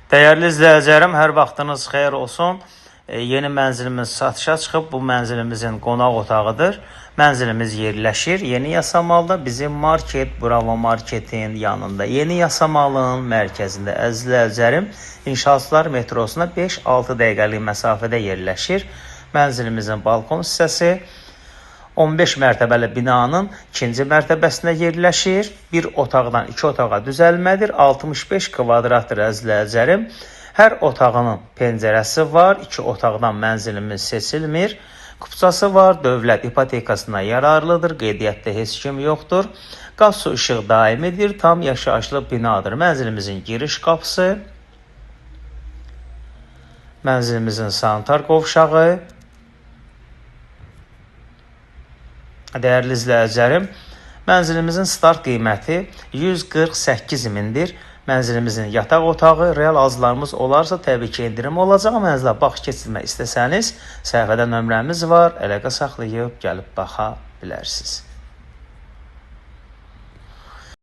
Dəyərli izləyicilərim, hər vaxtınız xeyir olsun. Yeni mənzilimiz satışa çıxıb. Bu mənzilimizin qonaq otağıdır. Mənzilimiz yerləşir Yeni Yasamalda, bizim market, Bravo marketin yanında. Yeni Yasamalın mərkəzində, əziz izləyicilərim, İnşaatçılar metrosuna 5-6 dəqiqəlik məsafədə yerləşir. Mənzilimizin balkon hissəsi 15 mərtəbəli binanın ikinci mərtəbəsində yerləşir. Bir otaqdan iki otağa düzəlmədir. 65 kvadratdır, əziz izləyicilərim. Hər otağının pəncərəsi var. İki otaqdan mənzilimiz seçilmir. Kupçası var. Dövlət ipotekasına yararlıdır. Qeydiyyatda heç kim yoxdur. Qaz, su, işıq daimidir. Tam yaşayışlı binadır. Mənzilimizin giriş qapısı, mənzilimizin sanitar qovşağı. Dəyərli izləyicilərim, mənzilimizin start qiyməti 148 mindir. Mənzilimizin yataq otağı, real alıcılarımız olarsa təbii ki endirim olacaq. Mənzilə baxış keçirmək istəsəniz, səhifədə nömrəmiz var, əlaqə saxlayıb gəlib baxa bilərsiniz.